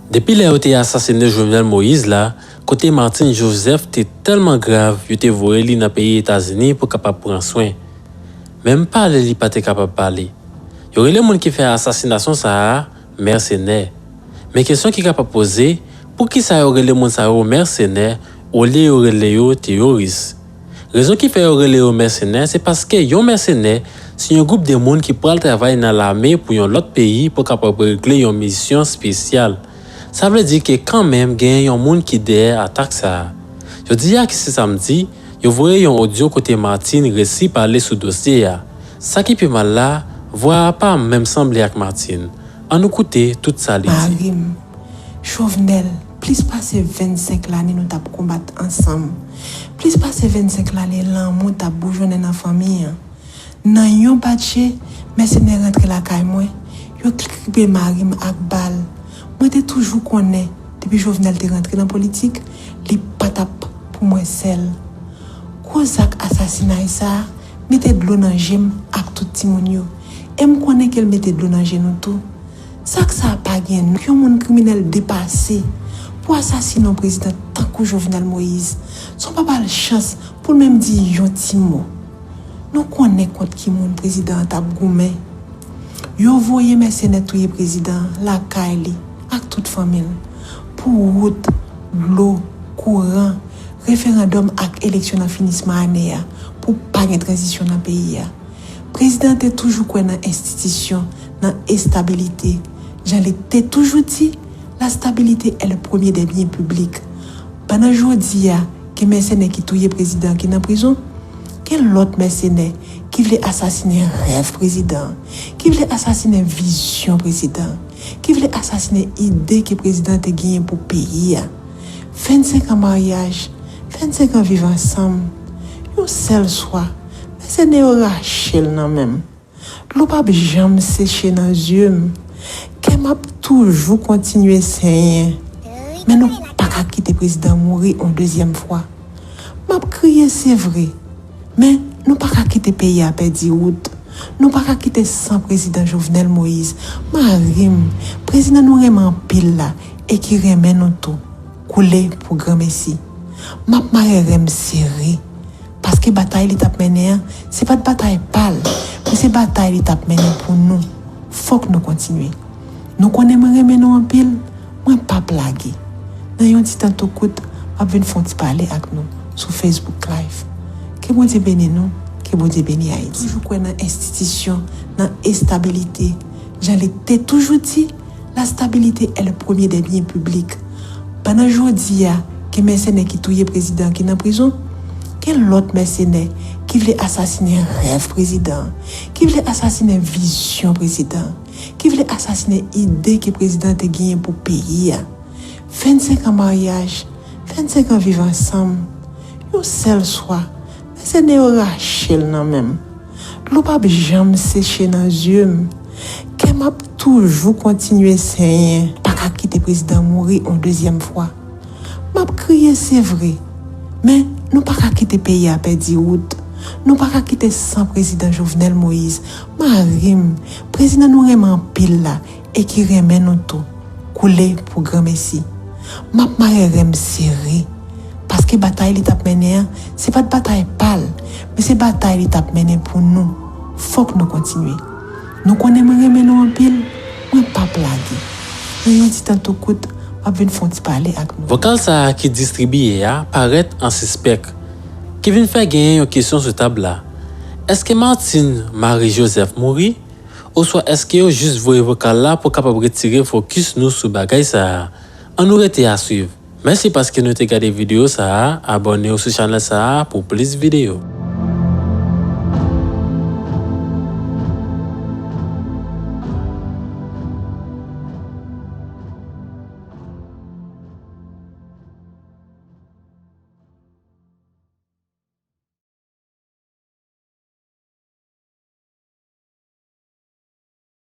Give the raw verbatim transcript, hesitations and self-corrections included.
Depi lè yo te asasine Jovenel Moïse la, kote Martine Joseph te tèlman grav, yo te voye li nan peyi Etazini pou kapab pran swen. Menm pale li pa te kapab pale. Yo rele moun ki fè asasinasyon sa a mèsenè. Men kesyon ki kapab poze, poukisa yo rele moun sa yo mèsenè olye yo rele yo teyoris? Rezon ki fè yo rele yo mèsenè, se paske yon mèsenè se yon gwoup de moun ki pral travay nan lame pou yon lòt peyi pou kapab regle yon misyon espesyal. Sa vle di ke kanmenm genyen yon moun ki dèyè atak sa a. Jodi a ki se samdi, yo voye yon odyo kote Martine resi pale sou dosye a. Sa ki pi mal la, vwa a pa menm sanble ak Martine. Ann nou koute tout sa li di. Mari m, Jovenel, plis pase vennsenk lane nou t ap konbat ansanm. Plis pase vennsenk lane lanmou t ap boujonnen nan fanmi an. Nan yon bat je, mèsenè rantre lakay mwen, yo kripe mari m ak bal. Mwen te toujou konnen, depi Jovenel te rantre nan politik, li pa t ap pou mwen sèl. Gwo zak asasinay sa a mete dlo nan je m ak tout timoun yo. E m konnen ke l mete dlo nan je nou tou. Zak sa a pa gen non. Yon moun kriminèl depase pou asasine yon prezidan tankou Jovenel Moïse, san w pa ba l chans pou l menm di yon ti mo. Nou konnen kont ki moun prezidan an t ap goumen. Yo voye mèsenè touye prezidan an lakay li ak tout fanmi l. Pou wout, dlo, kouran, referandòm ak eleksyon nan finisman ane a, pou pa gen tranzisyon nan peyi a. Prezidan an te toujou kwè nan enstitisyon, nan estabilite. Jan li te toujou di, la stabilité est le premier des biens publics. Pandan jodi a, gen mèsenè ki touye prezidan an ki nan prizon, gen lòt mèsenè ki vle asasinen rèv prezidan an, ki vle asasinen vizyon prezidan an, ki vle asasinen ide ke prezidan an te genyen pou peyi a. Vennsenk an maryaj, vennsenk an viv ansanm, yon sèl swa, mèsenè yo rache l nan men m. Dlo p ap janm seche nan zye m. Kè m ap toujou kontinye senyen. Men nou pa ka kite prezidan mouri yon dezyèm fwa. M ap kriye, se vre. Men nou pa ka kite peyi a pèdi wout. Nou pa ka kite san prezidan Jovenel Moïse, mari m, prezidan nou renmen anpil la e ki renmen nou tou, koule pou granmesi. M ap mare ren m sere. Paske batay li t ap mennen an, se pa t batay pa l, men se batay li t ap mennen pou nou. Fòk nou kontinye. Nou konnen mwen renmen nou anpil, mwen p ap lage. Nan yon ti tan tou kout, m ap vin fè yon ti pale ak nou sou Facebook Live. Ke Bondye beni nou, ke Bondye beni Ayiti. Toujou kwè nan enstitisyon, nan estabilite. Jan li te toujou di, la stabilité est le premier des biens publics. Pandan jodi a, gen mèsenè ki touye prezidan an ki nan prizon, gen lòt mèsenè ki vle asasinen rèv prezidan an, ki vle asasinen vizyon prezidan an, ki vle asasinen ide ke prezidan an te genyen pou peyi a. Vennsenk an maryaj, vennsenk an viv ansanm, yon sèl swa, mèsenè yo rache l nan men m. Dlo p ap janm seche nan zye m. Kè m ap toujou kontinye senyen. Pa ka kite prezidan mouri yon dezyèm fwa. M ap kriye, se vre. Men nou pa ka kite peyi a pèdi wout. Nou pa ka kite san prezidan Jovenel Moïse, mari m, prezidan nou renmen anpil la e ki renmen nou tou, koule pou granmesi. M ap mare ren m sere. Paske batay li t ap mennen an, se pa t batay pa l, men se batay li t ap mennen pou nou. Fòk nou kontinye. Nou konnen mwen renmen nou anpil, mwen p ap lage. Nan yon ti tan tou kout, m ap vin fè yon ti pale ak nou. Vokal sa a ki distribiye a parèt an sispèk, ki vin fè genyen yon kesyon sou tab la. Èske Martine Marie Joseph mouri? Oswa èske yo jis voye vokal la pou kapab retire fokis nou sou bagay sa a? Ann nou rete a swiv. Mèsi paske nou te gade videyo sa a, abòne w sou chanèl sa a pou plis videyo.